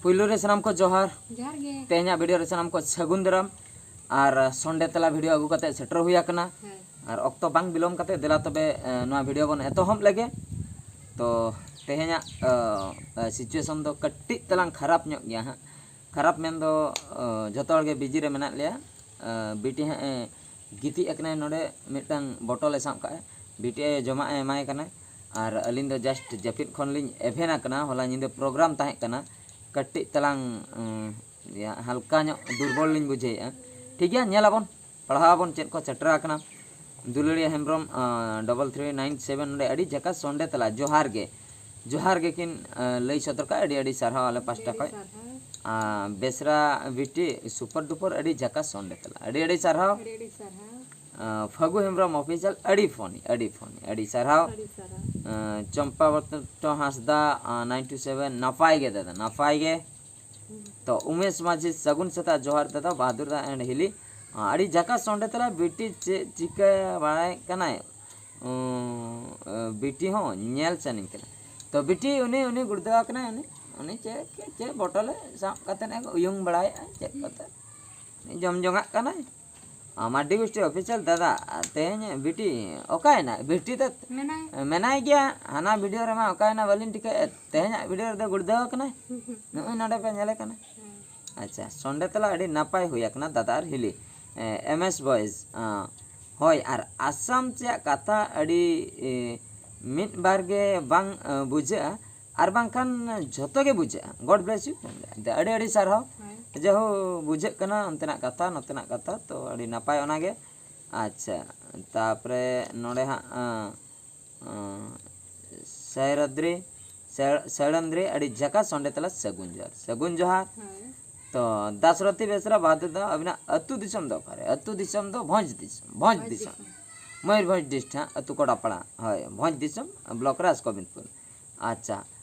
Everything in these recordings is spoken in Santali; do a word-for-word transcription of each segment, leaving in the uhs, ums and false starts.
ᱯᱩᱭᱞᱩ ᱨᱮ ᱥᱟᱱᱟᱢ ᱠᱚ ᱡᱚᱦᱟᱨ᱾ ᱡᱚᱦᱟᱨ ᱜᱮ᱾ ᱛᱮᱦᱮᱧᱟᱜ ᱵᱷᱤᱰᱤᱭᱳ ᱨᱮ ᱥᱟᱱᱟᱢ ᱠᱚ ᱥᱟᱹᱜᱩᱱ ᱫᱟᱨᱟᱢ᱾ ᱟᱨ ᱥᱚᱱᱰᱮ ᱛᱮᱞᱟ ᱵᱷᱤᱰᱤᱭᱳ ᱟᱹᱜᱩ ᱠᱟᱛᱮ ᱥᱮᱴᱮᱨ ᱦᱩᱭ ᱟᱠᱟᱱᱟ᱾ ᱦᱮᱸ᱾ ᱟᱨ ᱚᱠᱛᱚ ᱵᱟᱝ ᱵᱤᱞᱚᱢ ᱠᱟᱛᱮ ᱫᱮᱞᱟ ᱛᱚᱵᱮ, ᱮ, ᱱᱚᱣᱟ ᱵᱷᱤᱰᱤᱭᱳ ᱵᱚᱱ ᱮᱛᱚᱦᱚᱵ ᱞᱮᱜᱮ᱾ ᱛᱚ ᱛᱮᱦᱮᱧᱟᱜ, ᱮ, ᱮ, ᱥᱤᱪᱩᱭᱮᱥᱚᱱ ᱫᱚ ᱠᱟᱹᱴᱤᱡ ᱛᱟᱞᱟᱝ ᱠᱷᱟᱨᱟᱯ ᱧᱚᱜ ᱜᱮᱭᱟ ᱦᱟᱸᱜ᱾ ᱠᱷᱟᱨᱟᱯ ᱢᱮᱱᱫᱚ, ᱮ, ᱡᱚᱛᱚ ᱦᱚᱲ ᱜᱮ ᱵᱤᱡᱤ ᱨᱮ ᱢᱮᱱᱟᱜ ᱞᱮᱭᱟ᱾ ᱮ, ᱵᱤᱴᱤ ᱦᱟᱸᱜ ᱮ ᱜᱤᱛᱤᱡ ᱟᱠᱟᱱᱟᱭ ᱱᱚᱰᱮ, ᱢᱤᱫᱴᱟᱝ ᱵᱚᱴᱚᱞ ᱮ ᱥᱟᱵ ᱠᱟᱜᱼᱟ᱾ ᱵᱤᱴᱤ ᱟᱭᱳ ᱡᱚᱢᱟᱜ ᱮ ᱮᱢᱟᱭ ᱠᱟᱱᱟ᱾ ᱟᱨ ᱟᱹᱞᱤᱧ ᱫᱚ ᱡᱟᱥᱴ ᱡᱟᱹᱯᱤᱫ ᱠᱷᱚᱱ ᱞᱤᱧ ᱮᱵᱷᱮᱱ ᱟᱠᱟᱱᱟ᱾ ᱦᱚᱞᱟ ᱧᱤᱫᱟᱹ ᱯᱨᱳᱜᱨᱟᱢ ᱛᱟᱦᱮᱸ ᱠᱟᱱᱟ, ᱠᱟᱹᱴᱤᱡ ᱛᱟᱞᱟᱝ, ᱩᱸ, ᱤᱭᱟᱹ, ᱦᱟᱞᱠᱟ ᱧᱚᱜ ᱫᱩᱨᱵᱚᱞ ᱞᱤᱧ ᱵᱩᱡᱷᱟᱹᱣᱮᱫᱼᱟ᱾ ᱴᱷᱤᱠ ᱜᱮᱭᱟ, ᱧᱮᱞ ᱟᱵᱚᱱ, ᱯᱟᱲᱦᱟᱣ ᱟᱵᱚᱱ ᱪᱮᱫ ᱠᱚ ᱥᱮᱴᱮᱨ ᱟᱠᱟᱱᱟ᱾ ᱫᱩᱞᱟᱹᱲᱤᱭᱟᱹ ᱦᱮᱢᱵᱨᱚᱢ, ᱟᱸ, ᱰᱚᱵᱚᱞ ᱛᱷᱨᱤ ᱱᱟᱭᱤᱱ ᱥᱮᱵᱷᱮᱱ, ᱱᱚᱰᱮ ᱟᱹᱰᱤ ᱡᱷᱟᱠᱟᱥ ᱥᱚᱱᱰᱮ ᱛᱟᱞᱟ, ᱡᱚᱦᱟᱨ ᱜᱮ, ᱡᱚᱦᱟᱨ ᱜᱮ ᱠᱤᱱ, ᱟᱸ, ᱞᱟᱹᱭ ᱥᱚᱫᱚᱨ ᱠᱟᱜᱼᱟ᱾ ᱟᱹᱰᱤ ᱟᱹᱰᱤ ᱥᱟᱨᱦᱟᱣ ᱟᱞᱮ ᱯᱟᱥᱴᱟ ᱟᱹᱰᱤ ᱠᱷᱚᱱ᱾ ᱥᱟᱨᱦᱟᱣ᱾ ᱟᱸ, ᱵᱮᱥᱨᱟ ᱵᱤᱴᱤ ᱥᱩᱯᱟᱨ ᱰᱩᱯᱟᱨ ᱟᱹᱰᱤ ᱡᱷᱟᱠᱟᱥ ᱥᱚᱱᱰᱮ ᱛᱟᱞᱟ, ᱟᱹᱰᱤ ᱟᱹᱰᱤ ᱥᱟᱨᱦᱟᱣ᱾ ᱟᱹᱰᱤ ᱟᱹᱰᱤ ᱥᱟᱨᱦᱟᱣ᱾ ᱟᱸ, ᱯᱷᱟᱹᱜᱩ ᱦᱮᱢᱵᱨᱚᱢ ᱚᱯᱷᱤᱥᱤᱭᱟᱞ ᱟᱹᱰᱤ ᱯᱷᱚᱱᱤ, ᱟᱹᱰᱤ ᱯᱷᱚᱱᱤ, ᱟᱹᱰᱤ ᱥᱟᱨᱦᱟᱣ᱾ ᱟᱹᱰᱤ ᱥᱟᱨᱦᱟᱣ᱾ ᱟᱸ, ᱪᱚᱢᱯᱟ ᱵᱚᱨᱛᱚ ᱦᱟᱸᱥᱫᱟ, ᱟᱸ, ᱱᱟᱭᱤᱱ ᱴᱩ ᱥᱮᱵᱷᱮᱱ, ᱱᱟᱯᱟᱭ ᱜᱮ ᱫᱟᱫᱟ, ᱱᱟᱯᱟᱭ ᱜᱮ᱾ ᱛᱚ ᱩᱢᱮᱥ ᱢᱟᱹᱡᱷᱤ, ᱥᱟᱹᱜᱩᱱ ᱥᱮᱛᱟᱜ ᱡᱚᱦᱟᱨ ᱫᱟᱫᱟ, ᱵᱟᱦᱟᱫᱩᱨ ᱫᱟ and ᱦᱤᱞᱤ᱾ ᱟᱸ, ᱟᱹᱰᱤ ᱡᱷᱟᱠᱟᱥ ᱥᱚᱱᱰᱮ ᱛᱟᱞᱟ, ᱵᱤᱴᱤ ᱪᱮᱫ ᱪᱤᱠᱟᱹ ᱵᱟᱲᱟᱭᱮᱫ ᱠᱟᱱᱟᱭ? ᱩᱸ, ᱵᱤᱴᱤ ᱦᱚᱸ ᱧᱮᱞ ᱥᱟᱱᱟᱧ ᱠᱟᱱᱟ᱾ ᱛᱚ ᱵᱤᱴᱤ ᱩᱱᱤ, ᱩᱱᱤ ᱜᱩᱲᱫᱟᱹᱣ ᱟᱠᱟᱱᱟᱭ, ᱩᱱᱤ, ᱩᱱᱤ ᱪᱮᱫ, ᱪᱮᱫ ᱵᱚᱴᱚᱞᱮ ᱥᱟᱵ ᱠᱟᱛᱮ ᱮ ᱩᱭᱩᱝ ᱵᱟᱲᱟᱭᱮᱫᱼᱟ, ᱪᱮᱫ ᱠᱚᱛᱮ ᱡᱚᱢ ᱡᱚᱝᱟᱜ ᱠᱟᱱᱟᱭ᱾ ᱟᱢ ᱟᱹᱰᱤ ᱜᱩᱥᱴᱤ ᱚᱯᱷᱤᱥᱤᱭᱟᱞ ᱫᱟᱫᱟ, ᱛᱮᱦᱮᱧ ᱵᱤᱴᱤ ᱚᱠᱟᱭᱮᱱᱟ? ᱵᱤᱴᱤ ᱫᱚ ᱢᱮᱱᱟᱭ᱾ ᱢᱮᱱᱟᱭ ᱜᱮᱭᱟ, ᱦᱟᱱᱟ ᱵᱷᱤᱰᱤᱭᱳ ᱨᱮᱢᱟ ᱚᱠᱟᱭᱮᱱᱟ ᱵᱟᱹᱞᱤᱧ ᱴᱷᱤᱠᱟᱹᱭᱮᱫ, ᱛᱮᱦᱮᱧᱟᱜ ᱵᱷᱤᱰᱤᱭᱳ ᱨᱮᱫᱚ ᱜᱩᱲᱫᱟᱹᱣ ᱟᱠᱟᱱᱟᱭ᱾ ᱱᱚᱜᱼᱚᱭ ᱱᱚᱰᱮ ᱯᱮ ᱧᱮᱞᱮ ᱠᱟᱱᱟ᱾ ᱦᱮᱸ᱾ ᱟᱪᱪᱷᱟ, ᱥᱚᱱᱰᱮ ᱛᱟᱞᱟ ᱟᱹᱰᱤ ᱱᱟᱯᱟᱭ ᱦᱩᱭ ᱟᱠᱟᱱᱟ ᱫᱟᱫᱟ ᱟᱨ ᱦᱤᱞᱤ᱾ ᱮ, ᱮᱢ ᱮᱥ ᱵᱚᱭᱮᱡᱽ, ᱟᱸ, ᱦᱳᱭ, ᱟᱨ ᱟᱥᱟᱢ ᱪᱮᱭᱟᱜ ᱠᱟᱛᱷᱟ ᱟᱹᱰᱤ, ᱮ, ᱢᱤᱫ ᱵᱟᱨ ᱜᱮ ᱵᱟᱝ, ᱮ, ᱵᱩᱡᱷᱟᱹᱜᱼᱟ, ᱟᱨ ᱵᱟᱝᱠᱷᱟᱱ ᱡᱷᱚᱛᱚ ᱜᱮ ᱵᱩᱡᱷᱟᱹᱜᱼᱟ᱾ God bless you᱾ ᱟᱹᱰᱤ ᱟᱹᱰᱤ ᱥᱟᱨᱦᱟᱣ᱾ ᱦᱳᱭ᱾ ᱡᱟᱦᱳ, ᱵᱩᱡᱷᱟᱹᱜ ᱠᱟᱱᱟ ᱚᱱᱛᱮᱱᱟᱜ ᱠᱟᱛᱷᱟ, ᱱᱚᱛᱮᱱᱟᱜ ᱠᱟᱛᱷᱟ, ᱛᱚ ᱟᱹᱰᱤ ᱱᱟᱯᱟᱭ ᱚᱱᱟᱜᱮ᱾ ᱟᱪᱪᱷᱟ, ᱛᱟᱯᱚᱨᱮ ᱱᱚᱰᱮ ᱦᱟᱸᱜ, ᱟᱸ, ᱟᱸ, ᱥᱟᱭᱨᱟᱫᱽᱨᱤ, ᱥᱮ-, ᱥᱮᱲᱟᱱᱫᱽᱨᱤ, ᱟᱹᱰᱤ ᱡᱷᱟᱠᱟᱥ ᱥᱚᱱᱰᱮ ᱛᱟᱞᱟ ᱥᱟᱹᱜᱩᱱ ᱡᱚᱦᱟᱨ, ᱥᱟᱹᱜᱩᱱ ᱡᱚᱦᱟᱨ᱾ ᱦᱳᱭ᱾ ᱛᱚ ᱫᱟᱥᱨᱚᱛᱷᱤ ᱵᱮᱥᱨᱟ ᱵᱟᱦᱟᱫᱩᱨ ᱫᱟ, ᱟᱹᱵᱤᱱᱟᱜ ᱟᱹᱛᱩ ᱫᱤᱥᱚᱢ ᱫᱚ ᱚᱠᱟᱨᱮ? ᱟᱹᱛᱩ ᱫᱤᱥᱚᱢ ᱫᱚ ᱵᱷᱚᱸᱡᱽ ᱫᱤᱥᱚᱢ, ᱵᱷᱚᱸᱡᱽ ᱵᱷᱚᱸᱡᱽ ᱫᱤᱥᱚᱢ, ᱫᱤᱥᱚᱢ᱾ ᱢᱚᱭᱩᱨᱵᱷᱚᱸᱡᱽ ᱰᱤᱥᱴ ᱦᱟᱸᱜ, ᱟᱹᱛᱩ ᱠᱚᱰᱟᱯᱟᱲᱟ, ᱦᱳᱭ, ᱵᱷᱚᱸᱡᱽ ᱫᱤᱥᱚᱢ, ᱵᱞᱚᱠ ᱨᱟᱡᱽᱜᱳᱵᱤᱱᱫᱯᱩᱨ᱾ ᱟᱪᱪᱷᱟ,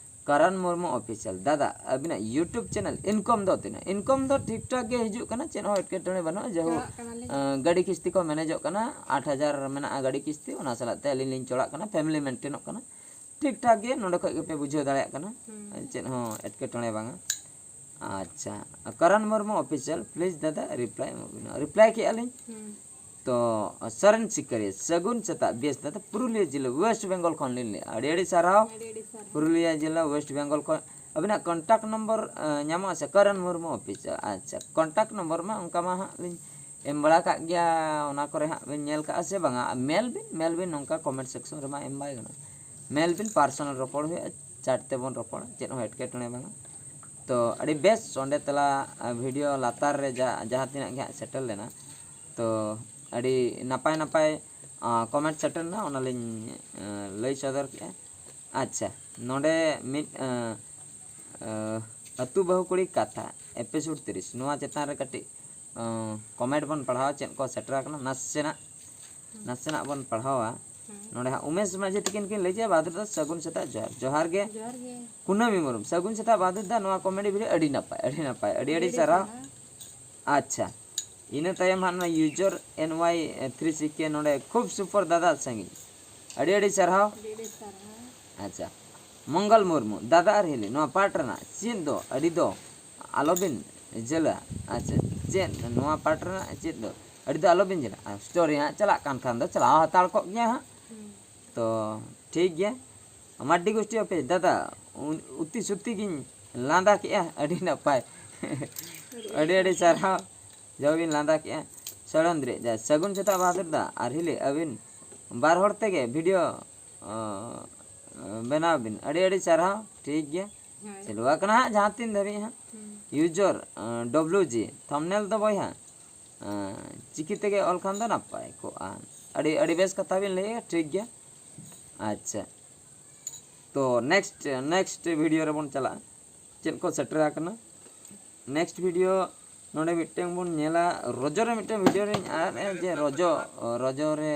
ᱠᱟᱨᱟᱱ ᱢᱩᱨᱢᱩ ᱚᱯᱷᱤᱥᱤᱭᱟᱞ, ᱫᱟᱫᱟ, ᱟᱹᱵᱤᱱᱟᱜ YouTube ᱪᱮᱱᱮᱞ ᱤᱱᱠᱚᱢ ᱫᱚ ᱛᱤᱱᱟᱹᱜ? ᱤᱱᱠᱚᱢ ᱫᱚ ᱴᱷᱤᱠ ᱴᱷᱟᱠ ᱜᱮ ᱦᱤᱡᱩᱜ ᱠᱟᱱᱟ, ᱪᱮᱫ ᱦᱚᱸ ᱮᱴᱠᱮᱴᱚᱬᱮ ᱵᱟᱹᱱᱩᱜᱼᱟ᱾ ᱡᱟᱭᱦᱳᱠ, ᱪᱟᱞᱟᱜ ᱠᱟᱱᱟᱞᱤᱧ᱾ ᱟᱸ, ᱜᱟᱹᱰᱤ ᱠᱤᱥᱛᱤ ᱠᱚ ᱢᱮᱱᱮᱡᱚᱜ ᱠᱟᱱᱟ, ᱟᱴ ᱦᱟᱡᱟᱨ ᱢᱮᱱᱟᱜᱼᱟ ᱜᱟᱹᱰᱤ ᱠᱤᱥᱛᱤ, ᱚᱱᱟ ᱥᱟᱞᱟᱜ ᱛᱮ ᱟᱹᱞᱤᱧ ᱞᱤᱧ ᱪᱟᱞᱟᱜ ᱠᱟᱱᱟ, ᱯᱷᱮᱢᱤᱞᱤ ᱢᱮᱱᱴᱮᱱᱚᱜ ᱠᱟᱱᱟ᱾ ᱴᱷᱤᱠ ᱴᱷᱟᱠ ᱜᱮ, ᱱᱚᱰᱮ ᱠᱷᱚᱡ ᱜᱮᱯᱮ ᱵᱩᱡᱷᱟᱹᱣ ᱫᱟᱲᱮᱭᱟᱜ ᱠᱟᱱᱟ, ᱦᱩᱸ᱾ ᱪᱮᱫ ᱦᱚᱸ ᱮᱴᱠᱮᱴᱚᱬᱮ ᱵᱟᱝᱟ᱾ ᱟᱪᱪᱷᱟ, ᱠᱚᱨᱚᱱ ᱢᱩᱨᱢᱩ ᱚᱯᱷᱤᱥᱤᱭᱟᱞ, ᱯᱞᱤᱡᱽ ᱫᱟᱫᱟ ᱨᱤᱯᱞᱟᱭ ᱮᱢᱚᱜ ᱵᱤᱱ᱾ ᱨᱤᱯᱞᱟᱭ ᱠᱮᱜᱼᱟ ᱞᱤᱧ᱾ ᱦᱩᱸ᱾ ᱛᱚ ᱥᱚᱨᱮᱱ ᱥᱤᱠᱟᱹᱨᱤᱭᱟᱹ, ᱥᱟᱹᱜᱩᱱ ᱥᱮᱛᱟᱜ, ᱵᱮᱥ ᱫᱟᱫᱟ, ᱯᱩᱨᱩᱞᱤᱭᱟᱹ ᱡᱤᱞᱟᱹ ᱳᱭᱮᱥᱴ ᱵᱮᱝᱜᱚᱞ ᱠᱷᱚᱱ ᱞᱤᱧ ᱞᱟᱹᱭᱟ, ᱟᱹᱰᱤ ᱟᱹᱰᱤ ᱥᱟᱨᱦᱟᱣ᱾ ᱟᱹᱰᱤ ᱟᱹᱰᱤ ᱥᱟᱨᱦᱟᱣ᱾ ᱯᱩᱨᱩᱞᱤᱭᱟᱹ ᱡᱤᱞᱟᱹ ᱳᱭᱮᱥᱴ ᱵᱮᱝᱜᱚᱞ ᱠᱷᱚᱱ᱾ ᱟᱹᱵᱤᱱᱟᱜ ᱠᱚᱱᱴᱟᱠᱴ ᱱᱚᱢᱵᱚᱨ ᱧᱟᱢᱚᱜᱼᱟ ᱥᱮ? ᱠᱚᱨᱚᱱ ᱢᱩᱨᱢᱩ ᱚᱯᱷᱤᱥᱤᱭᱟᱞ᱾ ᱟᱪᱪᱷᱟ, ᱠᱚᱱᱴᱟᱠᱴ ᱱᱚᱢᱵᱚᱨ ᱢᱟ ᱚᱱᱠᱟ ᱢᱟ ᱦᱟᱸᱜ ᱞᱤᱧ ᱮᱢ ᱵᱟᱲᱟ ᱠᱟᱜ ᱜᱮᱭᱟ, ᱚᱱᱟ ᱠᱚᱨᱮ ᱦᱟᱸᱜ ᱵᱤᱱ ᱧᱮᱞ ᱠᱟᱜᱼᱟ ᱥᱮ ᱵᱟᱝᱟ? ᱢᱮᱞ ᱵᱤᱱ, ᱢᱮᱞ ᱵᱤᱱ, ᱱᱚᱝᱠᱟ ᱠᱚᱢᱮᱱᱴ ᱥᱮᱠᱥᱚᱱ ᱨᱮᱢᱟ ᱮᱢ ᱵᱟᱭ ᱜᱟᱱᱚᱜᱼᱟ᱾ ᱢᱮᱞ ᱵᱤᱱ, ᱯᱟᱨᱥᱚᱱᱟᱞ ᱨᱚᱯᱚᱲ ᱦᱩᱭᱩᱜᱼᱟ, ᱪᱮᱴ ᱛᱮᱵᱚᱱ ᱨᱚᱯᱚᱲᱟ, ᱪᱮᱫ ᱦᱚᱸ ᱮᱴᱠᱮᱴᱚᱬᱮ ᱵᱟᱝᱟ᱾ ᱛᱚ ᱟᱹᱰᱤ ᱵᱮᱥ, ᱚᱸᱰᱮ ᱛᱟᱞᱟ ᱵᱷᱤᱰᱤᱭᱳ ᱞᱟᱛᱟᱨ ᱨᱮ ᱡᱟ-, ᱡᱟᱦᱟᱸ ᱛᱤᱱᱟᱹᱜ ᱜᱮ ᱦᱟᱸᱜ ᱥᱮᱴᱮᱨ ᱞᱮᱱᱟ, ᱛᱚ ᱟᱹᱰᱤ ᱱᱟᱯᱟᱭ ᱱᱟᱯᱟᱭ ᱠᱚᱢᱮᱱᱴ ᱥᱮᱴᱮᱨ ᱮᱱᱟ, ᱚᱱᱟᱞᱤᱧ ᱞᱟᱹᱭ ᱥᱚᱫᱚᱨ ᱠᱮᱜᱼᱟ᱾ ᱟᱪᱪᱷᱟ, ᱱᱚᱰᱮ ᱢᱤᱫ ᱟᱹᱛᱩ ᱵᱟᱹᱦᱩ ᱠᱩᱲᱤ ᱠᱟᱛᱷᱟ ᱮᱯᱤᱥᱳᱰ ᱛᱤᱨᱤᱥ, ᱱᱚᱣᱟ ᱪᱮᱛᱟᱱ ᱨᱮ ᱠᱟᱹᱴᱤᱡ ᱠᱚᱢᱮᱱᱴ ᱵᱚᱱ ᱯᱟᱲᱦᱟᱣᱟ, ᱪᱮᱫ ᱠᱚ ᱥᱮᱴᱮᱨ ᱟᱠᱟᱱᱟ, ᱱᱟᱥᱮᱱᱟᱜ ᱱᱟᱥᱮᱱᱟᱜ ᱵᱚᱱ ᱯᱟᱲᱦᱟᱣᱟ᱾ ᱦᱮᱸ᱾ ᱱᱚᱰᱮ ᱦᱟᱸᱜ ᱩᱢᱮᱥ ᱢᱟᱹᱡᱷᱤ ᱛᱤᱠᱤᱱ ᱠᱤᱱ ᱞᱟᱹᱭ ᱠᱮᱜᱼᱟ, ᱵᱟᱫᱩᱨ ᱫᱟ ᱥᱟᱹᱜᱩᱱ ᱥᱮᱛᱟᱜ, ᱡᱚᱦᱟᱨ᱾ ᱡᱚᱦᱟᱨ ᱜᱮ᱾ ᱡᱚᱦᱟᱨ ᱜᱮ᱾ ᱠᱩᱱᱟᱹᱢᱤ ᱢᱩᱨᱢᱩ, ᱥᱟᱹᱜᱩᱱ ᱥᱮᱛᱟᱜ ᱵᱟᱫᱩᱨ ᱫᱟ, ᱱᱚᱣᱟ ᱠᱚᱢᱮᱰᱤ ᱵᱷᱤᱰᱤᱭᱳ ᱟᱹᱰᱤ ᱱᱟᱯᱟᱭ, ᱟᱹᱰᱤ ᱱᱟᱯᱟᱭ, ᱟᱹᱰᱤ ᱟᱹᱰᱤ ᱥᱟᱨᱦᱟᱣ᱾ ᱟᱪᱪᱷᱟ, ᱤᱱᱟᱹ ᱛᱟᱭᱚᱢ ᱦᱟᱸᱜ ᱱᱚᱣᱟ ᱤᱭᱩᱡᱟᱨ ᱮᱱ ᱣᱟᱭ ᱛᱷᱨᱤ ᱥᱤ ᱠᱮ ᱱᱚᱰᱮ ᱠᱷᱩᱵ ᱥᱩᱯᱚᱨ ᱫᱟᱫᱟ ᱥᱟᱺᱜᱤᱧ, ᱟᱹᱰᱤ ᱟᱹᱰᱤ ᱥᱟᱨᱦᱟᱣ᱾ ᱟᱹᱰᱤ ᱟᱹᱰᱤ ᱥᱟᱨᱦᱟᱣ᱾ ᱟᱪᱪᱷᱟ, ᱢᱚᱝᱜᱚᱞ ᱢᱩᱨᱢᱩ, ᱫᱟᱫᱟ ᱟᱨ ᱦᱤᱞᱤ, ᱱᱚᱣᱟ ᱯᱟᱴ ᱨᱮᱱᱟᱜ ᱪᱮᱫ ᱫᱚ ᱟᱹᱰᱤ ᱫᱚ ᱟᱞᱚᱵᱤᱱ ᱡᱷᱟᱹᱞᱟ᱾ ᱟᱪᱪᱷᱟ, ᱪᱮᱫ ᱱᱚᱣᱟ ᱯᱟᱴ ᱨᱮᱱᱟᱜ ᱪᱮᱫ ᱫᱚ ᱟᱹᱰᱤ ᱫᱚ ᱟᱞᱚᱵᱤᱱ ᱡᱷᱟᱹᱞᱟ᱾ ᱟᱨ ᱥᱴᱳᱨᱤ ᱦᱟᱸᱜ ᱪᱟᱞᱟᱜ ᱠᱟᱱ ᱠᱷᱟᱱ ᱫᱚ ᱪᱟᱞᱟᱣ ᱦᱟᱛᱟᱲ ᱠᱚᱜ ᱜᱮᱭᱟ ᱦᱟᱸᱜ᱾ ᱦᱩᱸ᱾ ᱛᱚ ᱴᱷᱤᱠ ᱜᱮᱭᱟ, ᱢᱟᱨᱰᱤ ᱜᱳᱥᱴᱤ ᱚᱯᱷᱤᱥ, ᱫᱟᱫᱟ ᱩᱱ-, ᱩᱛᱤ ᱥᱩᱛᱤ ᱜᱤᱧ ᱞᱟᱸᱫᱟ ᱠᱮᱜᱼᱟ, ᱟᱹᱰᱤ ᱱᱟᱯᱟᱭ᱾ ᱟᱹᱰᱤ ᱟᱹᱰᱤ ᱥᱟᱨᱦᱟᱣ, ᱡᱟᱣ ᱵᱤᱱ ᱞᱟᱸᱫᱟ ᱠᱮᱜᱼᱟ᱾ ᱥᱚᱲᱚᱱᱫᱨᱤ, ᱡᱟ ᱥᱟᱹᱜᱩᱱ ᱥᱮᱛᱟᱜ ᱵᱟᱦᱟᱫᱩᱨ ᱫᱟ ᱟᱨ ᱦᱤᱞᱤ, ᱟᱹᱵᱤᱱ ᱵᱟᱨ ᱦᱚᱲ ᱛᱮᱜᱮ ᱵᱷᱤᱰᱤᱭᱳ, ᱚ, ᱵᱮᱱᱟᱣ ᱵᱤᱱ᱾ ᱟᱹᱰᱤ ᱟᱹᱰᱤ ᱥᱟᱨᱦᱟᱣ, ᱴᱷᱤᱠ ᱜᱮᱭᱟ᱾ ᱦᱳᱭ᱾ ᱪᱟᱹᱞᱩ ᱟᱠᱟᱱᱟ ᱦᱟᱸᱜ ᱡᱟᱦᱟᱸ ᱛᱤᱱ ᱫᱷᱟᱹᱵᱤᱡ ᱦᱟᱸᱜ᱾ ᱦᱩᱸ᱾ ᱤᱭᱩᱡᱟᱨ, ᱚ, ᱰᱚᱵᱞᱩ ᱡᱤ, ᱛᱷᱟᱢᱵᱱᱮᱞ ᱫᱚ ᱵᱚᱭᱦᱟ, ᱚ, ᱪᱤᱠᱤ ᱛᱮᱜᱮ ᱚᱞ ᱠᱷᱟᱱ ᱫᱚ ᱱᱟᱯᱟᱭ ᱠᱚᱜᱼᱟ᱾ ᱟᱹᱰᱤ, ᱟᱹᱰᱤ ᱵᱮᱥ ᱠᱟᱛᱷᱟ ᱵᱤᱱ ᱞᱟᱹᱭᱮᱜᱼᱟ, ᱴᱷᱤᱠ ᱜᱮᱭᱟ᱾ ᱟᱪᱪᱷᱟ, ᱛᱚ ᱱᱮᱠᱥᱴ, ᱱᱮᱠᱥᱴ ᱵᱷᱤᱰᱤᱭᱳ ᱨᱮᱵᱚᱱ ᱪᱟᱞᱟᱜᱼᱟ, ᱪᱮᱫ ᱠᱚ ᱥᱮᱴᱮᱨ ᱟᱠᱟᱱᱟ᱾ ᱱᱮᱠᱥᱴ ᱵᱷᱤᱰᱤᱭᱳ ᱱᱚᱰᱮ ᱢᱤᱫᱴᱮᱱ ᱵᱚᱱ ᱧᱮᱞᱟ, ᱨᱚᱡᱚ ᱨᱮ ᱢᱤᱫᱴᱮᱱ ᱵᱷᱤᱰᱤᱭᱳ ᱨᱤᱧ ᱟᱲᱟᱜ ᱮᱫᱼᱟ ᱡᱮ ᱨᱚᱡᱚ, ᱨᱚᱡᱚ ᱨᱮ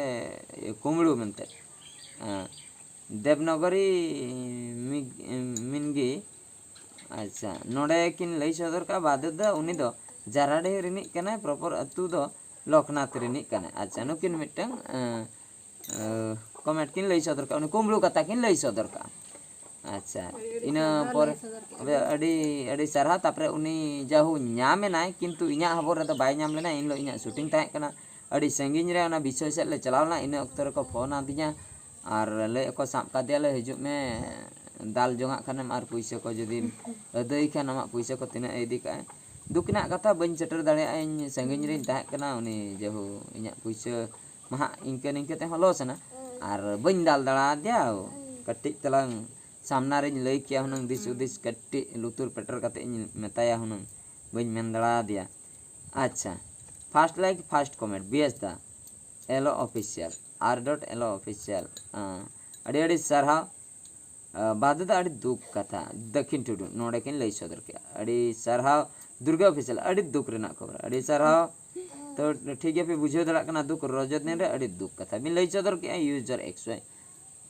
ᱠᱩᱢᱵᱽᱲᱩ ᱢᱮᱱᱛᱮ᱾ ᱦᱮᱸ, ᱫᱮᱵᱽᱱᱚᱜᱚᱨᱤ ᱢᱤᱜ-, ᱢᱤᱱᱜᱤ᱾ ᱟᱪᱪᱷᱟ, ᱱᱚᱰᱮ ᱠᱤᱱ ᱞᱟᱹᱭ ᱥᱚᱫᱚᱨ ᱠᱟᱜᱼᱟ, ᱵᱟᱫᱩᱨ ᱫᱟ ᱩᱱᱤ ᱫᱚ ᱡᱟᱨᱟᱰᱤᱦᱤ ᱨᱤᱱᱤᱡ ᱠᱟᱱᱟᱭ, ᱯᱨᱚᱯᱚᱨ ᱟᱹᱛᱩ ᱫᱚ ᱞᱚᱠᱷᱱᱟᱛᱷ ᱨᱤᱱᱤᱡ ᱠᱟᱱᱟᱭ᱾ ᱟᱪᱪᱷᱟ, ᱱᱩᱠᱤᱱ ᱢᱤᱫᱴᱟᱝ, ᱮᱸ, ᱮᱸ, ᱠᱚᱢᱮᱱᱴ ᱠᱤᱱ ᱞᱟᱹᱭ ᱥᱚᱫᱚᱨ ᱠᱟᱜᱼᱟ, ᱩᱱᱤ ᱠᱩᱢᱵᱽᱲᱩ ᱠᱟᱛᱷᱟ ᱠᱤᱱ ᱞᱟᱹᱭ ᱥᱚᱫᱚᱨ ᱠᱟᱜᱼᱟ᱾ ᱟᱪᱪᱷᱟ, ᱤᱱᱟᱹ ᱯᱚᱨ ᱟᱹᱰᱤ ᱟᱹᱰᱤ ᱥᱟᱨᱦᱟᱣ᱾ ᱛᱟᱯᱚᱨᱮ ᱩᱱᱤ ᱡᱟᱦᱳ ᱧᱟᱢ ᱮᱱᱟᱭ, ᱠᱤᱱᱛᱩ ᱤᱧᱟᱹᱜ ᱦᱚᱵᱚᱨ ᱨᱮᱫᱚ ᱵᱟᱭ ᱧᱟᱢ ᱞᱮᱱᱟ᱾ ᱮᱱ ᱦᱤᱞᱳᱜ ᱤᱧᱟᱹᱜ ᱥᱩᱴᱤᱝ ᱛᱟᱦᱮᱸ ᱠᱟᱱᱟ, ᱟᱹᱰᱤ ᱥᱟᱺᱜᱤᱧ ᱨᱮ ᱚᱱᱟ ᱵᱤᱥᱚᱭ ᱥᱮᱫ ᱞᱮ ᱪᱟᱞᱟᱣ ᱞᱮᱱᱟ᱾ ᱤᱱᱟᱹ ᱚᱠᱛᱚ ᱨᱮᱠᱚ ᱯᱷᱳᱱ ᱟᱹᱫᱤᱧᱟ ᱟᱨ ᱞᱟᱹᱭᱮᱫ ᱠᱚ, "ᱥᱟᱵ ᱠᱟᱫᱮᱭᱟᱞᱮ, ᱦᱤᱡᱩᱜ ᱢᱮ, ᱫᱟᱞ ᱡᱚᱝᱟᱜ ᱠᱷᱟᱱᱮᱢ ᱟᱨ ᱯᱩᱭᱥᱟᱹ ᱠᱚ ᱡᱩᱫᱤᱢ ᱟᱹᱫᱟᱹᱭ ᱠᱷᱟᱱ, ᱟᱢᱟᱜ ᱯᱩᱭᱥᱟᱹ ᱠᱚ ᱛᱤᱱᱟᱹᱜ ᱮ ᱤᱫᱤ ᱠᱟᱜᱼᱟ?" ᱫᱩᱠ ᱨᱮᱱᱟᱜ ᱠᱟᱛᱷᱟ, ᱵᱟᱹᱧ ᱥᱮᱴᱮᱨ ᱫᱟᱲᱮᱭᱟᱜᱼᱟ, ᱤᱧ ᱥᱟᱺᱜᱤᱧ ᱨᱤᱧ ᱛᱟᱦᱮᱸ ᱠᱟᱱᱟ᱾ ᱩᱱᱤ ᱡᱟᱦᱳ ᱤᱧᱟᱹᱜ ᱯᱩᱭᱥᱟᱹ ᱢᱟ ᱦᱟᱸᱜ ᱤᱱᱠᱟᱹ ᱱᱤᱝᱠᱟᱹ ᱛᱮᱦᱚᱸ ᱞᱚᱥ ᱮᱱᱟ, ᱟᱨ ᱵᱟᱹᱧ ᱫᱟᱞ ᱫᱟᱲᱮ ᱟᱫᱮᱭᱟ᱾ ᱠᱟᱹᱴᱤᱡ ᱛᱟᱞᱟᱝ ᱥᱟᱢᱱᱟ ᱨᱤᱧ ᱞᱟᱹᱭ ᱠᱮᱭᱟ ᱦᱩᱱᱟᱹᱝ, ᱫᱤᱥ ᱦᱩᱫᱤᱥ ᱠᱟᱹᱴᱤᱡ ᱞᱩᱛᱩᱨ ᱯᱮᱴᱮᱨ ᱠᱟᱛᱮ ᱤᱧ ᱢᱮᱛᱟᱭᱟ ᱦᱩᱱᱟᱹᱝ, ᱵᱟᱹᱧ ᱢᱮᱱ ᱫᱟᱲᱮ ᱟᱫᱮᱭᱟ᱾ ᱟᱪᱪᱷᱟ, first like, first comment, B S ᱫᱟ, ᱮᱞ ᱳ official, ᱟᱨ dot L O official, ᱟᱸ, ᱟᱹᱰᱤ ᱟᱹᱰᱤ ᱥᱟᱨᱦᱟᱣ᱾ ᱟᱸ, ᱵᱟᱫᱩ ᱫᱚ ᱟᱹᱰᱤ ᱫᱩᱠ ᱠᱟᱛᱷᱟ, ᱫᱟᱹᱠᱷᱤᱱ ᱴᱩᱰᱩ ᱱᱚᱰᱮ ᱠᱤᱱ ᱞᱟᱹᱭ ᱥᱚᱫᱚᱨ ᱠᱮᱜᱼᱟ᱾ ᱟᱹᱰᱤ ᱥᱟᱨᱦᱟᱣ ᱫᱩᱨᱜᱟ official, ᱟᱹᱰᱤ ᱫᱩᱠ ᱨᱮᱱᱟᱜ ᱠᱷᱚᱵᱚᱨ, ᱟᱹᱰᱤ ᱥᱟᱨᱦᱟᱣ᱾ ᱛᱚ ᱴᱷᱤᱠ ᱜᱮᱭᱟ, ᱯᱮ ᱵᱩᱡᱷᱟᱹᱣ ᱫᱟᱲᱮᱭᱟᱜ ᱠᱟᱱᱟ ᱫᱩᱠ ᱨᱚᱡᱚ ᱫᱤᱱ ᱨᱮ ᱟᱹᱰᱤ ᱫᱩᱠ ᱠᱟᱛᱷᱟ ᱵᱤᱱ ᱞᱟᱹᱭ ᱥᱚᱫᱚᱨ ᱠᱮᱜᱼᱟ, user X Y᱾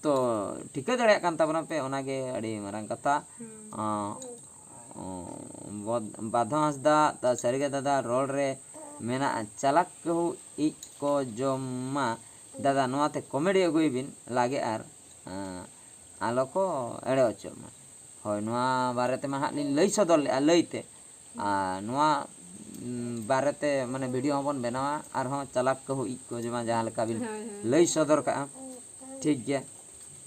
ᱛᱚ ᱴᱷᱤᱠᱟᱹ ᱫᱟᱲᱮᱭᱟᱜ ᱠᱟᱱ ᱛᱟᱵᱚᱱᱟ ᱯᱮ, ᱚᱱᱟᱜᱮ ᱟᱹᱰᱤ ᱢᱟᱨᱟᱝ ᱠᱟᱛᱷᱟ᱾ ᱦᱩᱸ᱾ ᱟᱸ, ᱚᱸ, ᱵᱚᱫ-, ᱵᱟᱫᱷᱚ ᱦᱟᱸᱥᱫᱟ, ᱫᱟ ᱥᱟᱹᱨᱤᱜᱮ ᱫᱟᱫᱟ, ᱨᱚᱲ ᱨᱮ ᱢᱮᱱᱟᱜᱼᱟ, ᱪᱟᱞᱟᱠ ᱠᱟᱹᱦᱩ ᱤᱡ ᱠᱚ ᱡᱚᱢ ᱢᱟ᱾ ᱫᱟᱫᱟ, ᱱᱚᱣᱟᱛᱮ comedy ᱟᱹᱜᱩᱭ ᱵᱤᱱ ᱞᱟᱜᱮ ᱟᱨ, ᱟᱸ, ᱟᱞᱚ ᱠᱚ ᱮᱲᱮ ᱦᱚᱪᱚᱜ ᱢᱟ᱾ ᱦᱳᱭ, ᱱᱚᱣᱟ ᱵᱟᱨᱮ ᱛᱮᱢᱟ ᱦᱟᱸᱜ ᱞᱤᱧ ᱞᱟᱹᱭ ᱥᱚᱫᱚᱨ ᱞᱮᱜᱼᱟ ᱞᱟᱹᱭᱛᱮ᱾ ᱟᱨ ᱱᱚᱣᱟ, ᱩᱸ, ᱵᱟᱨᱮᱛᱮ ᱢᱟᱱᱮ video ᱦᱚᱸᱵᱚᱱ ᱵᱮᱱᱟᱣᱟ, ᱟᱨᱦᱚᱸ ᱪᱟᱞᱟᱠ ᱠᱟᱹᱦᱩ ᱤᱡ ᱠᱚ ᱡᱮᱢᱟ ᱡᱟᱦᱟᱸ ᱞᱮᱠᱟ ᱵᱤᱱ ᱦᱳᱭ, ᱦᱳᱭ᱾ ᱞᱟᱹᱭ ᱥᱚᱫᱚᱨ ᱠᱟᱜᱼᱟ᱾ ᱴᱷᱤᱠ ᱜᱮᱭᱟ᱾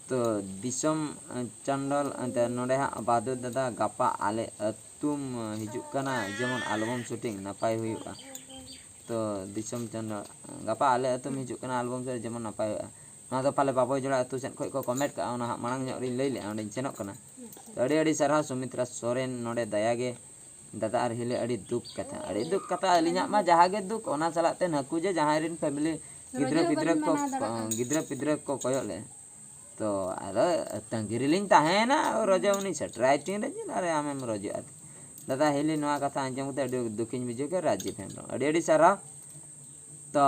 ᱛᱚ ᱫᱤᱥᱚᱢ, ᱮ, ᱪᱚᱱᱰᱚᱞ, ᱮᱱᱛᱮ ᱱᱚᱰᱮ ᱦᱟᱸᱜ ᱵᱟᱫᱩ ᱫᱟᱫᱟ, ᱜᱟᱯᱟ ᱟᱞᱮ ᱟᱹᱛᱩᱢ ᱦᱤᱡᱩᱜ ᱠᱟᱱᱟ, ᱡᱮᱢᱚᱱ album shooting ᱱᱟᱯᱟᱭ ᱦᱩᱭᱩᱜᱼᱟ᱾ ᱛᱚ ᱫᱤᱥᱚᱢ ᱪᱚᱱᱰᱚᱞ, ᱜᱟᱯᱟ ᱟᱞᱮ ᱟᱹᱛᱩᱢ ᱦᱤᱡᱩᱜ ᱠᱟᱱᱟ, album shooting ᱡᱮᱢᱚᱱ ᱱᱟᱯᱟᱭ ᱦᱩᱭᱩᱜᱼᱟ᱾ ᱱᱚᱣᱟ ᱫᱚ ᱯᱟᱞᱮ ᱵᱟᱵᱚᱭ ᱡᱚᱲᱟ ᱟᱹᱛᱩ ᱥᱮᱫ ᱠᱷᱚᱱ ᱠᱚ comment ᱠᱟᱜᱼᱟ, ᱚᱱᱟ ᱦᱟᱸᱜ ᱢᱟᱲᱟᱝ ᱧᱚᱜ ᱨᱤᱧ ᱞᱟᱹᱭ ᱞᱮᱜᱼᱟ, ᱚᱸᱰᱮᱧ ᱥᱮᱱᱚᱜ ᱠᱟᱱᱟ᱾ ᱛᱚ ᱟᱹᱰᱤ ᱟᱹᱰᱤ ᱥᱟᱨᱦᱟᱣ ᱥᱩᱢᱤᱛᱨᱟ ᱥᱚᱨᱮᱱ, ᱱᱚᱰᱮ ᱫᱟᱭᱟ ᱜᱮ ᱫᱟᱫᱟ ᱟᱨ ᱦᱤᱞᱤ ᱟᱹᱰᱤ ᱫᱩᱠ ᱠᱟᱛᱷᱟ, ᱟᱹᱰᱤ ᱫᱩᱠ ᱠᱟᱛᱷᱟ, ᱟᱹᱞᱤᱧᱟᱜ ᱢᱟ ᱡᱟᱦᱟᱸ ᱜᱮ ᱫᱩᱠ, ᱚᱱᱟ ᱥᱟᱞᱟᱜ ᱛᱮ ᱱᱟᱹᱠᱩ ᱡᱮ ᱡᱟᱦᱟᱸᱭ ᱨᱮᱱ family ᱜᱤᱫᱽᱨᱟᱹ ᱨᱚᱡᱚ ᱯᱤᱫᱽᱨᱟᱹ ᱵᱟᱵᱚᱱ ᱠᱚ, ᱢᱟᱱᱟᱣ ᱫᱟᱲᱮᱭᱟᱜ ᱠᱟᱱᱟ᱾ ᱜᱤᱫᱽᱨᱟᱹ ᱯᱤᱫᱽᱨᱟᱹ ᱠᱚ ᱠᱚᱭᱚᱜ ᱞᱮ᱾ ᱛᱚ ᱟᱫᱚ ᱛᱟᱺᱜᱤ ᱨᱮᱞᱤᱧ ᱛᱟᱦᱮᱸᱭᱮᱱᱟ, ᱨᱚᱡᱚ ᱩᱱᱤ ᱥᱮᱴᱮᱨᱟᱭ ᱛᱤᱱ ᱨᱮ, ᱟᱨᱮ ᱟᱢᱮᱢ ᱨᱚᱡᱚᱜᱼᱟ᱾ ᱫᱟᱫᱟ ᱦᱤᱞᱤ, ᱱᱚᱣᱟ ᱠᱟᱛᱷᱟ ᱟᱸᱡᱚᱢ ᱠᱟᱛᱮ ᱟᱹᱰᱤ ᱫᱩᱠᱤᱧ ᱵᱩᱡᱷᱟᱹᱣ ᱠᱮᱫᱟ᱾ ᱨᱟᱡᱤᱵᱽ ᱦᱮᱢᱵᱨᱚᱢ, ᱟᱹᱰᱤ ᱟᱹᱰᱤ ᱥᱟᱨᱦᱟᱣ᱾ ᱛᱚ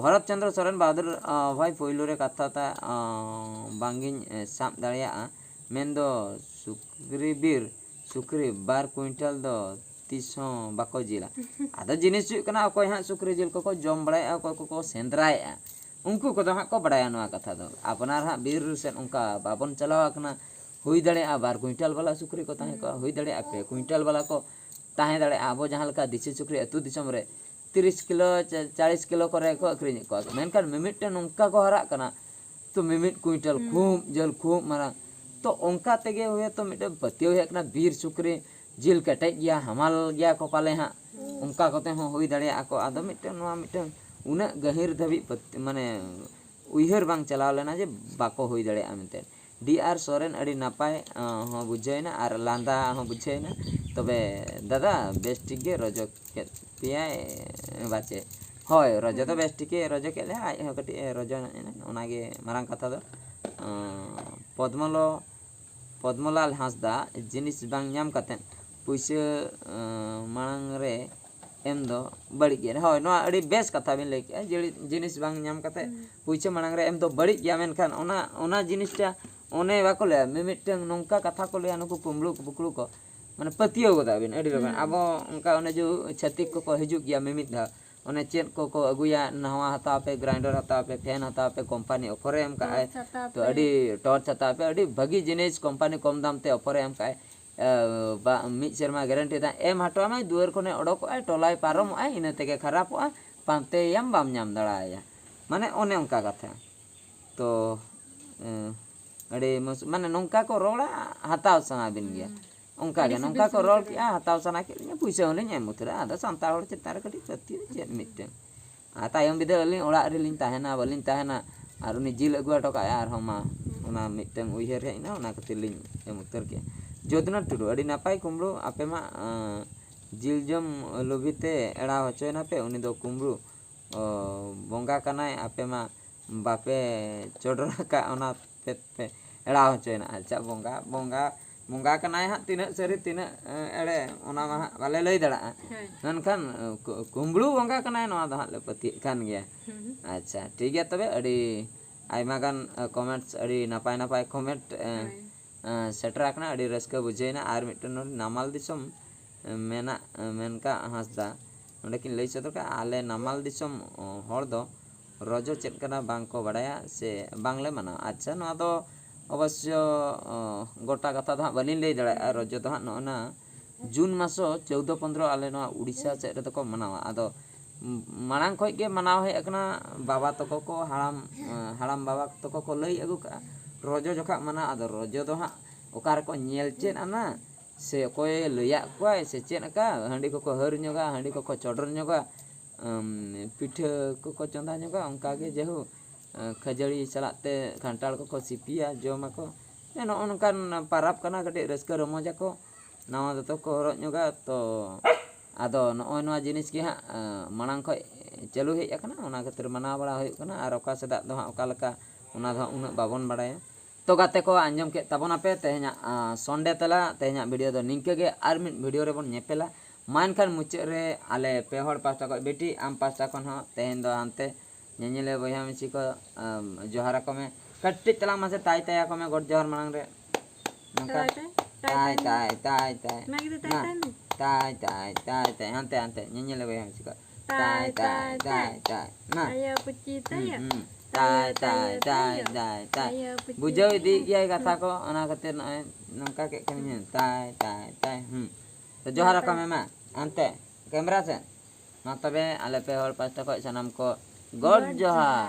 ᱵᱷᱚᱨᱚᱛ ᱪᱚᱸᱫᱽᱨᱚ ᱥᱚᱨᱮᱱ ᱵᱟᱦᱟᱫᱩᱨ, ᱟᱸ, ᱵᱷᱟᱭ, ᱯᱳᱭᱞᱳ ᱨᱮ ᱠᱟᱛᱷᱟ ᱛᱟ, ᱟᱸ, ᱵᱟᱝᱜᱤᱧ, ᱮ, ᱥᱟᱵ ᱫᱟᱲᱮᱭᱟᱜᱼᱟ, ᱢᱮᱱᱫᱚ ᱥᱩᱠᱨᱤ ᱵᱤᱨ ᱥᱩᱠᱨᱤ ᱵᱟᱨ ᱠᱩᱭᱤᱱᱴᱟᱞ ᱫᱚ ᱛᱤᱥ ᱦᱚᱸ ᱵᱟᱠᱚ ᱡᱤᱞᱟ᱾ ᱟᱫᱚ ᱡᱤᱱᱤᱥ ᱦᱩᱭᱩᱜ ᱠᱟᱱᱟ, ᱚᱠᱚᱭ ᱦᱟᱸᱜ ᱥᱩᱠᱨᱤ ᱡᱤᱞ ᱠᱚᱠᱚ ᱡᱚᱢ ᱵᱟᱲᱟᱭᱮᱫᱼᱟ, ᱚᱠᱚᱭ ᱠᱚᱠᱚ ᱥᱮᱸᱫᱽᱨᱟᱭᱮᱫᱼᱟ, ᱩᱱᱠᱩ ᱠᱚᱫᱚ ᱦᱟᱸᱜ ᱠᱚ ᱵᱟᱲᱟᱭᱟ ᱱᱚᱣᱟ ᱠᱟᱛᱷᱟ ᱫᱚ᱾ ᱟᱯᱱᱟᱨ ᱦᱟᱸᱜ ᱵᱤᱨ ᱥᱮᱫ ᱚᱱᱠᱟ ᱵᱟᱵᱚᱱ ᱪᱟᱞᱟᱣ ᱟᱠᱟᱱᱟ, ᱦᱩᱭ ᱫᱟᱲᱮᱭᱟᱜᱼᱟ ᱵᱟᱨ ᱠᱩᱭᱤᱱᱴᱟᱞ ᱵᱟᱞᱟ ᱥᱩᱠᱨᱤ ᱠᱚ ᱛᱟᱦᱮᱸ ᱠᱚᱜᱼᱟ, ᱦᱩᱭ ᱫᱟᱲᱮᱭᱟᱜᱼᱟ ᱯᱮ ᱠᱩᱭᱤᱱᱴᱟᱞ ᱵᱟᱞᱟ ᱠᱚ ᱛᱟᱦᱮᱸ ᱫᱟᱲᱮᱭᱟᱜᱼᱟ᱾ ᱟᱵᱚ ᱡᱟᱦᱟᱸ ᱞᱮᱠᱟ ᱫᱮᱥᱤ ᱥᱩᱠᱨᱤ ᱟᱹᱛᱩ ᱫᱤᱥᱚᱢ ᱨᱮ ᱛᱤᱨᱤᱥ ᱠᱤᱞᱳ ᱪᱟ- ᱪᱟᱞᱤᱥ ᱠᱤᱞᱳ ᱠᱚᱨᱮ ᱠᱚ ᱟᱹᱠᱷᱨᱤᱧᱮᱫ ᱠᱚᱣᱟ, ᱢᱮᱱᱠᱷᱟᱱ ᱢᱤᱢᱤᱫᱴᱮᱱ ᱱᱚᱝᱠᱟ ᱠᱚ ᱦᱟᱨᱟᱜ ᱠᱟᱱᱟ, ᱛᱚ ᱢᱤᱢᱤᱫ ᱠᱩᱭᱤᱱᱴᱟᱞ ᱠᱷᱩᱵ ᱡᱷᱟᱹᱞ ᱠᱷᱩᱵ ᱢᱟᱨᱟᱝ᱾ ᱛᱚ ᱚᱱᱠᱟ ᱛᱮᱜᱮ ᱦᱚᱭᱛᱳ ᱢᱤᱫᱴᱮᱱ ᱯᱟᱹᱛᱭᱟᱹᱣ ᱦᱮᱡ ᱟᱠᱟᱱᱟ, ᱵᱤᱨ ᱥᱩᱠᱨᱤ ᱡᱤᱞ ᱠᱮᱴᱮᱡ ᱜᱮᱭᱟ, ᱦᱟᱢᱟᱞ ᱜᱮᱭᱟ ᱠᱚ ᱯᱟᱞᱮ ᱦᱟᱸᱜ, ᱚᱱᱠᱟ ᱠᱚᱛᱮ ᱦᱚᱸ ᱦᱩᱭ ᱫᱟᱲᱮᱭᱟᱜᱼᱟ ᱠᱚ᱾ ᱟᱫᱚ ᱢᱤᱫᱴᱮᱱ ᱱᱚᱣᱟ ᱢᱤᱫᱴᱮᱱ ᱩᱱᱟᱹᱜ ᱜᱟᱹᱦᱤᱨ ᱫᱷᱟᱹᱵᱤᱡ ᱯᱟᱹᱛ- ᱢᱟᱱᱮ ᱩᱭᱦᱟᱹᱨ ᱵᱟᱝ ᱪᱟᱞᱟᱣ ᱞᱮᱱᱟ ᱡᱮ ᱵᱟᱠᱚ ᱦᱩᱭ ᱫᱟᱲᱮᱭᱟᱜᱼᱟ ᱢᱮᱱᱛᱮ᱾ ᱰᱤ ᱟᱨ ᱥᱚᱨᱮᱱ ᱟᱹᱰᱤ ᱱᱟᱯᱟᱭ ᱟᱸ, ᱦᱚᱸ ᱵᱩᱡᱷᱟᱹᱣᱮᱱᱟ ᱟᱨ ᱞᱟᱸᱫᱟ ᱦᱚᱸ ᱵᱩᱡᱷᱟᱹᱣᱮᱱᱟ᱾ ᱛᱚᱵᱮ ᱫᱟᱫᱟ ᱵᱮᱥ ᱴᱷᱤᱠ ᱜᱮ ᱨᱚᱡᱚ ᱠᱮᱫ ᱯᱮᱭᱟᱭ ᱵᱟᱪᱮ? ᱦᱳᱭ, ᱨᱚᱡᱚ ᱫᱚ ᱵᱮᱥ ᱴᱷᱤᱠ ᱜᱮ ᱨᱚᱡᱚ ᱠᱮᱫ ᱞᱮᱭᱟ, ᱟᱡ ᱦᱚᱸ ᱠᱟᱹᱴᱤᱡ ᱮ ᱨᱚᱡᱚ ᱧᱚᱜ ᱮᱱᱟ, ᱚᱱᱟᱜᱮ ᱢᱟᱨᱟᱝ ᱠᱟᱛᱷᱟ ᱫᱚ᱾ ᱟᱸ, ᱯᱚᱫᱽᱢᱚᱞᱚ ᱯᱚᱫᱽᱢᱚᱞᱟᱞ ᱦᱟᱸᱥᱫᱟ ᱡᱤᱱᱤᱥ ᱵᱟᱝ ᱧᱟᱢ ᱠᱟᱛᱮᱫ ᱯᱩᱭᱥᱟᱹ ᱟᱸ, ᱢᱟᱲᱟᱝ ᱨᱮ ᱮᱢ ᱫᱚ ᱵᱟᱹᱲᱤᱡ ᱜᱮᱭᱟ᱾ ᱦᱳᱭ, ᱱᱚᱣᱟ ᱟᱹᱰᱤ ᱵᱮᱥ ᱠᱟᱛᱷᱟ ᱵᱤᱱ ᱞᱟᱹᱭ ᱠᱮᱜᱼᱟ, ᱡᱮ ᱡᱤᱱᱤᱥ ᱵᱟᱝ ᱧᱟᱢ ᱠᱟᱛᱮᱫ ᱯᱩᱭᱥᱟᱹ ᱢᱟᱲᱟᱝ ᱨᱮ ᱮᱢ ᱫᱚ ᱵᱟᱹᱲᱤᱡ ᱜᱮᱭᱟ, ᱢᱮᱱᱠᱷᱟᱱ ᱚᱱᱟ ᱚᱱᱟ ᱡᱤᱱᱤᱥᱴᱟ ᱚᱱᱮ ᱵᱟᱠᱚ ᱞᱟᱹᱭᱟ ᱢᱤᱢᱤᱫᱴᱟᱝ ᱱᱚᱝᱠᱟ ᱠᱟᱛᱷᱟ ᱠᱚ ᱞᱟᱹᱭᱟ ᱱᱩᱠᱩ ᱠᱩᱢᱵᱽᱲᱩ ᱯᱩᱠᱲᱩ ᱠᱚ, ᱢᱟᱱᱮ ᱯᱟᱹᱛᱭᱟᱹᱣ ᱜᱚᱫᱚᱜ ᱟᱵᱤᱱ ᱟᱹᱰᱤ ᱞᱚᱜᱚᱱ᱾ ᱟᱵᱚ ᱚᱱᱠᱟ ᱚᱱᱮ ᱡᱮ ᱪᱷᱟᱹᱛᱤᱠ ᱠᱚᱠᱚ ᱦᱤᱡᱩᱜ ᱜᱮᱭᱟ ᱢᱤᱢᱤᱫ ᱫᱷᱟᱣ, ᱚᱱᱮ ᱪᱮᱫ ᱠᱚᱠᱚ ᱟᱹᱜᱩᱭᱟ, ᱱᱟᱣᱟ ᱦᱟᱛᱟᱣ ᱯᱮ, ᱜᱨᱟᱭᱱᱰᱟᱨ ᱦᱟᱛᱟᱣ ᱯᱮ, ᱯᱷᱮᱱ ᱦᱟᱛᱟᱣ ᱯᱮ, ᱠᱳᱢᱯᱟᱱᱤ ᱚᱯᱷᱟᱨᱮ ᱮᱢ ᱠᱟᱜᱼᱟᱭ, ᱴᱚᱨᱪ ᱦᱟᱛᱟᱣ ᱛᱚ ᱯᱮ᱾ ᱟᱹᱰᱤ ᱴᱚᱨᱪ ᱦᱟᱛᱟᱣ ᱯᱮ, ᱟᱹᱰᱤ ᱵᱷᱟᱹᱜᱤ ᱡᱤᱱᱤᱥ ᱠᱳᱢᱯᱟᱱᱤ ᱠᱚᱢ ᱫᱟᱢ ᱛᱮ ᱚᱯᱷᱟᱨᱮ ᱮᱢ ᱠᱟᱜᱼᱟᱭ, ᱮ, ᱵᱟ, ᱢᱤᱫ ᱥᱮᱨᱢᱟ ᱜᱮᱨᱮᱱᱴᱤ ᱛᱟᱦᱮᱸ ᱮᱢ ᱦᱚᱴᱚ ᱟᱢᱟᱭ, ᱫᱩᱣᱟᱹᱨ ᱠᱷᱚᱱᱮ ᱚᱰᱚᱠᱚᱜᱼᱟᱭ, ᱴᱚᱞᱟᱭ ᱯᱟᱨᱚᱢᱚᱜᱼᱟᱭ, ᱤᱱᱟᱹ ᱛᱮᱜᱮ ᱠᱷᱟᱨᱟᱯᱚᱜᱼᱟ, ᱯᱟᱱᱛᱮᱭᱟᱢ ᱵᱟᱢ ᱧᱟᱢ ᱫᱟᱲᱮᱭᱟᱭᱟ᱾ ᱢᱟᱱᱮ ᱚᱱᱮ ᱚᱱᱠᱟ ᱠᱟᱛᱷᱟ᱾ ᱛᱚ ᱮ, ᱟᱹᱰᱤ ᱢᱚᱡᱽ, ᱢᱟᱱᱮ ᱱᱚᱝᱠᱟ ᱠᱚ ᱨᱚᱲᱟ, ᱦᱟᱛᱟᱣ ᱥᱟᱱᱟ ᱵᱤᱱ ᱜᱮᱭᱟ᱾ ᱚᱱᱠᱟ ᱜᱮ, ᱱᱚᱝᱠᱟ ᱠᱚ ᱨᱚᱲ ᱠᱮᱜᱼᱟ, ᱦᱟᱛᱟᱣ ᱥᱟᱱᱟ ᱠᱮᱫ ᱞᱤᱧᱟ, ᱯᱩᱭᱥᱟᱹ ᱦᱚᱸᱞᱤᱧ ᱮᱢ ᱩᱛᱟᱹᱨᱟ᱾ ᱟᱫᱚ ᱥᱟᱱᱛᱟᱲ ᱦᱚᱲ ᱪᱮᱛᱟᱱ ᱨᱮ ᱠᱟᱹᱴᱤᱡ ᱯᱟᱹᱛᱭᱟᱹᱣ ᱪᱮᱫ ᱢᱤᱫᱴᱮᱱ᱾ ᱟᱨ ᱛᱟᱭᱚᱢ ᱵᱤᱫᱟᱹᱞ ᱟᱹᱞᱤᱧ ᱚᱲᱟᱜ ᱨᱮᱞᱤᱧ ᱛᱟᱦᱮᱱᱟ, ᱵᱟᱹᱞᱤᱧ ᱛᱟᱦᱮᱱᱟ, ᱟᱨ ᱩᱱᱤ ᱡᱤᱞ ᱟᱹᱜᱩ ᱦᱚᱴᱚ ᱠᱟᱜᱼᱟᱭ ᱟᱨᱦᱚᱸ, ᱢᱟ ᱚᱱᱟ ᱢᱤᱫᱴᱟᱝ ᱩᱭᱦᱟᱹᱨ ᱦᱮᱡ ᱮᱱᱟ, ᱚᱱᱟ ᱠᱷᱟᱹᱛᱤᱨ ᱞᱤᱧ ᱮᱢ ᱩᱛᱟᱹᱨ ᱠᱮᱜᱼᱟ᱾ ᱡᱳᱫᱷᱱᱟ ᱴᱩᱰᱩ, ᱟᱹᱰᱤ ᱱᱟᱯᱟᱭ ᱠᱩᱢᱵᱽᱲᱩ, ᱟᱯᱮ ᱢᱟ ᱟᱸ, ᱡᱤᱞ ᱡᱚᱢ ᱞᱩᱵᱷᱤ ᱛᱮ ᱮᱲᱟᱣ ᱦᱚᱪᱚᱭᱮᱱᱟ ᱯᱮ, ᱩᱱᱤ ᱫᱚ ᱠᱩᱢᱵᱽᱲᱩ ᱚ, ᱵᱚᱸᱜᱟ ᱠᱟᱱᱟᱭ, ᱟᱯᱮ ᱢᱟ ᱵᱟᱯᱮ ᱪᱚᱰᱚᱨ ᱟᱠᱟᱫ, ᱚᱱᱟ ᱛᱮ ᱯᱮ ᱮᱲᱟᱣ ᱦᱚᱪᱚᱭᱮᱱᱟ᱾ ᱟᱪᱪᱷᱟ, ᱵᱚᱸᱜᱟ ᱵᱚᱸᱜᱟ ᱵᱚᱸᱜᱟ ᱠᱟᱱᱟᱭ ᱦᱟᱸᱜ, ᱛᱤᱱᱟᱹᱜ ᱥᱟᱹᱨᱤ ᱛᱤᱱᱟᱹᱜ ᱮ, ᱮᱲᱮ, ᱚᱱᱟ ᱢᱟ ᱦᱟᱸᱜ ᱵᱟᱞᱮ ᱞᱟᱹᱭ ᱫᱟᱲᱮᱭᱟᱜᱼᱟ᱾ ᱦᱳᱭ᱾ ᱢᱮᱱᱠᱷᱟᱱ ᱮ, ᱠᱩ- ᱠᱩᱢᱵᱽᱲᱩ ᱵᱚᱸᱜᱟ ᱠᱟᱱᱟᱭ, ᱱᱚᱣᱟ ᱫᱚ ᱦᱟᱸᱜ ᱞᱮ ᱯᱟᱹᱛᱭᱟᱹᱜ ᱠᱟᱱ ᱜᱮᱭᱟ᱾ ᱦᱩᱸ᱾ ᱟᱪᱪᱷᱟ, ᱴᱷᱤᱠ ᱜᱮᱭᱟ ᱛᱚᱵᱮ, ᱟᱹᱰᱤ ᱟᱭᱢᱟ ᱜᱟᱱ ᱮ, ᱠᱚᱢᱮᱱᱴᱥ, ᱟᱹᱰᱤ ᱱᱟᱯᱟᱭ ᱱᱟᱯᱟᱭ ᱠᱚᱢᱮᱱᱴ ᱮ, ᱦᱳᱭ᱾ ᱮ, ᱥᱮᱴᱮᱨ ᱟᱠᱟᱱᱟ, ᱟᱹᱰᱤ ᱨᱟᱹᱥᱠᱟᱹ ᱵᱩᱡᱷᱟᱹᱣᱮᱱᱟ᱾ ᱟᱨ ᱢᱤᱫᱴᱮᱱ ᱱᱚᱰᱮ ᱱᱟᱢᱟᱞ ᱫᱤᱥᱚᱢ ᱮ, ᱢᱮᱱᱟᱜ ᱮ, ᱢᱮᱱᱠᱟ ᱦᱟᱸᱥᱫᱟ ᱱᱚᱰᱮ ᱠᱤᱱ ᱞᱟᱹᱭ ᱥᱚᱫᱚᱨ ᱠᱟᱜᱼᱟ, ᱟᱞᱮ ᱱᱟᱢᱟᱞ ᱫᱤᱥᱚᱢ ᱚ, ᱦᱚᱲ ᱫᱚ ᱨᱚᱡᱚ ᱪᱮᱫ ᱠᱟᱱᱟ ᱵᱟᱝ ᱠᱚ ᱵᱟᱲᱟᱭᱟ ᱥᱮ ᱵᱟᱝᱞᱮ ᱢᱟᱱᱟᱣᱟ᱾ ᱟᱪᱪᱷᱟ, ᱱᱚᱣᱟ ᱫᱚ ᱚᱵᱚᱥᱥᱚ ᱚ, ᱜᱚᱴᱟ ᱠᱟᱛᱷᱟ ᱫᱚ ᱦᱟᱸᱜ ᱵᱟᱹᱞᱤᱧ ᱞᱟᱹᱭ ᱫᱟᱲᱮᱭᱟᱜᱼᱟ᱾ ᱨᱚᱡᱚ ᱫᱚ ᱦᱟᱸᱜ ᱱᱚᱜᱼᱚ ᱱᱟ ᱡᱩᱱ ᱢᱟᱥᱚ ᱪᱳᱫᱽᱫᱚ ᱯᱚᱱᱫᱽᱨᱚ ᱟᱞᱮ ᱱᱚᱣᱟ ᱩᱲᱤᱥᱥᱟ ᱥᱮᱫ ᱨᱮᱫᱚ ᱠᱚ ᱢᱟᱱᱟᱣᱟ᱾ ᱟᱫᱚ ᱢᱟᱲᱟᱝ ᱠᱷᱚᱡ ᱜᱮ ᱢᱟᱱᱟᱣ ᱦᱮᱡ ᱟᱠᱟᱱᱟ᱾ ᱵᱟᱵᱟ ᱛᱟᱠᱚ ᱠᱚ ᱦᱟᱲᱟᱢ ᱦᱟᱲᱟᱢ ᱵᱟᱵᱟ ᱛᱟᱠᱚ ᱠᱚ ᱞᱟᱹᱭ ᱟᱹᱜᱩ ᱠᱟᱜᱼᱟ, ᱨᱚᱡᱚ ᱡᱚᱠᱷᱟᱜ ᱢᱟᱱᱟᱣ᱾ ᱟᱫᱚ ᱨᱚᱡᱚ ᱫᱚ ᱦᱟᱸᱜ ᱚᱠᱟ ᱨᱮᱠᱚ ᱧᱮᱞ ᱪᱮᱫ ᱟᱱᱟ ᱥᱮ ᱚᱠᱚᱭᱮ ᱞᱟᱹᱭᱟᱫ ᱠᱚᱣᱟᱭ ᱥᱮ ᱪᱮᱫ ᱟᱠᱟ, ᱦᱟᱺᱰᱤ ᱠᱚᱠᱚ ᱦᱟᱹᱨ ᱧᱚᱜᱟ, ᱦᱟᱺᱰᱤ ᱠᱚᱠᱚ ᱪᱚᱰᱚᱨ ᱧᱚᱜᱟ, ᱟᱢ, ᱯᱤᱴᱷᱟᱹ ᱠᱚᱠᱚ ᱪᱚᱸᱫᱟ ᱧᱚᱜᱟ, ᱚᱱᱠᱟ ᱜᱮ ᱡᱮᱦᱳᱠ ᱠᱷᱟᱹᱡᱟᱹᱲᱤ ᱥᱟᱞᱟᱜ ᱛᱮ ᱠᱷᱟᱱᱴᱟᱲ ᱠᱚᱠᱚ ᱥᱤᱯᱤᱭᱟ, ᱡᱚᱢᱟᱠᱚ᱾ ᱱᱚᱜᱼᱚ ᱱᱚᱝᱠᱟᱱ ᱯᱟᱨᱟᱵᱽ ᱠᱟᱱᱟ, ᱠᱟᱹᱴᱤᱡ ᱨᱟᱹᱥᱠᱟᱹ ᱨᱚᱢᱚᱡᱟᱠᱚ, ᱱᱟᱣᱟ ᱫᱚᱛᱚ ᱠᱚ ᱦᱚᱨᱚᱜ ᱧᱚᱜᱟ᱾ ᱛᱚ ᱟᱫᱚ ᱱᱚᱜᱼᱚᱭ ᱱᱚᱣᱟ ᱡᱤᱱᱤᱥ ᱜᱮ ᱦᱟᱸᱜ ᱢᱟᱲᱟᱝ ᱠᱷᱚᱡ ᱪᱟᱹᱞᱩ ᱦᱮᱡ ᱟᱠᱟᱱᱟ, ᱚᱱᱟ ᱠᱷᱟᱹᱛᱤᱨ ᱢᱟᱱᱟᱣ ᱵᱟᱲᱟ ᱦᱩᱭᱩᱜ ᱠᱟᱱᱟ᱾ ᱟᱨ ᱚᱠᱟ ᱥᱮᱫᱟᱜ ᱫᱚ ᱦᱟᱸᱜ ᱚᱠᱟ ᱞᱮᱠᱟ, ᱚᱱᱟ ᱫᱚ ᱦᱟᱸᱜ ᱩᱱᱟᱹᱜ ᱵᱟᱵᱚᱱ ᱵᱟᱲᱟᱭᱟ᱾ ᱛᱚ ᱜᱟᱛᱮ ᱠᱚ, ᱟᱸᱡᱚᱢ ᱠᱮᱫ ᱛᱟᱵᱚᱱᱟᱯᱮ ᱛᱮᱦᱮᱧᱟᱜ ᱥᱚᱱᱰᱮ ᱛᱟᱞᱟ, ᱛᱮᱦᱮᱧᱟᱜ ᱵᱷᱤᱰᱤᱭᱳ ᱫᱚ ᱱᱤᱝᱠᱟᱹ ᱜᱮ᱾ ᱟᱨ ᱢᱤᱫ ᱵᱷᱤᱰᱤᱭᱳ ᱨᱮᱵᱚᱱ ᱧᱮᱯᱮᱞᱟ᱾ ᱢᱟ ᱮᱱᱠᱷᱟᱱ ᱢᱩᱪᱟᱹᱫ ᱨᱮ ᱟᱞᱮ ᱯᱮ ᱦᱚᱲ ᱯᱟᱥᱴᱟ ᱠᱷᱚᱱ ᱵᱤᱴᱤ, ᱟᱢ ᱯᱟᱥᱴᱟ ᱠᱷᱚᱱ ᱦᱚᱸ ᱛᱮᱦᱮᱧ ᱫᱚ ᱦᱟᱱᱛᱮ ᱧᱮᱧᱮᱞᱤᱭᱟᱹ ᱵᱚᱭᱦᱟ ᱢᱤᱥᱤ ᱠᱚ ᱡᱚᱦᱟᱨ ᱟᱠᱚ ᱢᱮ᱾ ᱠᱟᱹᱴᱤᱡ ᱛᱟᱞᱟᱝ ᱢᱟᱥᱮ ᱛᱟᱭ ᱛᱟᱭ ᱟᱠᱚ ᱢᱮ ᱜᱚᱰ ᱡᱚᱦᱟᱨ ᱢᱟᱲᱟᱝ ᱨᱮ᱾ ᱱᱚᱝᱠᱟ ᱛᱟᱭ ᱛᱟᱭ, ᱛᱟᱭ ᱛᱟᱭ ᱛᱟᱭ ᱛᱟᱭ᱾ ᱢᱟ ᱜᱤᱫᱽᱨᱟᱹ ᱛᱟᱭ ᱛᱟᱭ ᱢᱮ᱾ ᱛᱟᱭ ᱛᱟᱭ ᱛᱟᱭ ᱛᱟᱭ᱾ ᱦᱟᱱᱛᱮ ᱦᱟᱱᱛᱮ ᱧᱮᱧᱮᱞᱤᱭᱟᱹ ᱵᱚᱭᱦᱟ ᱢᱤᱥᱤ ᱠᱚ᱾ ᱛᱟᱭ ᱛᱟᱭ ᱛᱟᱭ ᱛᱟᱭ᱾ ᱢᱟ᱾ ᱟᱭᱳ ᱯᱩᱪᱤ ᱛᱟᱭᱳ᱾ ᱦᱩᱸ᱾ ᱛᱟᱭ ᱛᱟᱭ ᱛᱟᱭ ᱛᱟᱭ ᱛᱟᱭ᱾ ᱟᱭᱳ ᱯᱩᱪᱤ ᱵᱩᱡᱷᱟᱹᱣ ᱤᱫᱤᱭᱮᱫ ᱜᱮᱭᱟᱭ ᱠᱟᱛᱷᱟ ᱠᱚ, ᱚᱱᱟ ᱠᱷᱟᱹᱛᱤᱨ ᱱᱚᱜᱼᱚᱭ ᱱᱚᱝᱠᱟ ᱠᱮᱫ ᱠᱷᱟᱱᱤᱧ᱾ ᱛᱟᱭ ᱛᱟᱭ ᱛᱟᱭ᱾ ᱦᱩᱸ᱾ ᱛᱚ ᱡᱚᱦᱟᱨ ᱟᱠᱚ ᱢᱮ ᱢᱟ᱾ ᱦᱟᱱᱛᱮ ᱠᱮᱢᱨᱟ ᱥᱮᱫ᱾ ᱢᱟ ᱛᱚᱵᱮ ᱟᱞᱮ ᱯᱮ ᱦᱚᱲ ᱯᱟᱥᱴᱟ ᱠᱷᱚᱱ ᱥᱟᱱᱟᱢ ᱠᱚ ᱜᱚᱰ ᱡᱚᱦᱟᱨ᱾